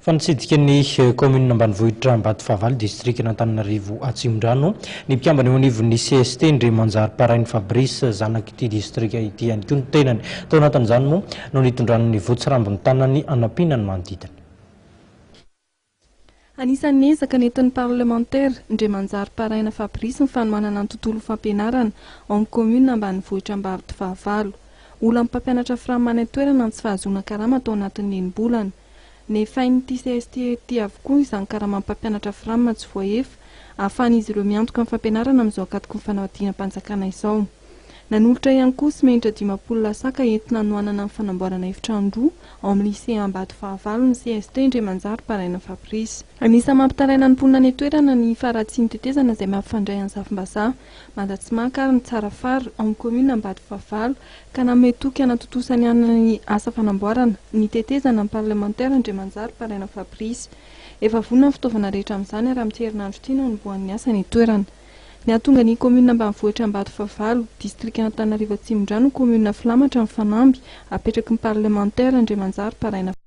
Fa nitsidika ny kaominina ambanivohitra Ambatofahavalo, distrikan'Antananarivo Atsimondrano, ny mpikambana eo anivon'ny cst Ndremanjary Paraina Fabrice, zanak'ity distrika ity ihany koa ny tenany. Tao anatin'izany moa no nitondrany ny voatsirambin'ny tanany hanampiana ny manodidina. Anisan'ny ezaka nentin'ny parlemantera, Ndremanjary Paraina Fabrice ny fanomanana ny tontolo fampianarana ao amin'ny kaominina ambanivohitra Ambatofahavalo. Olan'ny mpampianatra fram any an-toerana ny tsy fahazoana karama tao anatin'ny enim-bolana. Nefain'ity CST ity avokoa izany karaman'ny mpampianatra fram tsy voahefa, ahafahan'izy ireo miantoka ny fampianarana amin'izao ankatoky ny fanadinam-panjakana izao. Nanolotra ihany koa simenitra 50 lasaka entina hanohanana ny fanamboarana efitrano roa ao amin'ny Lycée Ambatofahavalo ny CST Ndremanjary Paraina Fabrice. Anisan'ny mampitaraina ny mponina any an-toerana ny faharatsian'ny tetezana izay mampifandray an'i Zafimbazaha, Mandatsimaka ary ny Tsarafara ao amin'ny kaominina Ambatofahavalo ka nanome toky hanatontosa ny ny asa fanamboarana ny tetezana ny parlemantera Andriamanjary Paraina Fabrice. Efa vonona ny fitaovana rehetra amin'izany ary amin'ity herinandro ity no hanombohan'ny asa any an-toerana. Ny hahatonga ny kaominina ambanivohitra Ambatofahavalo, distrikan'Antananarivo Atsimondrano ho kaominina filamatra ny fanamby apetraky ny parlemantera Andriamanjary Paraina.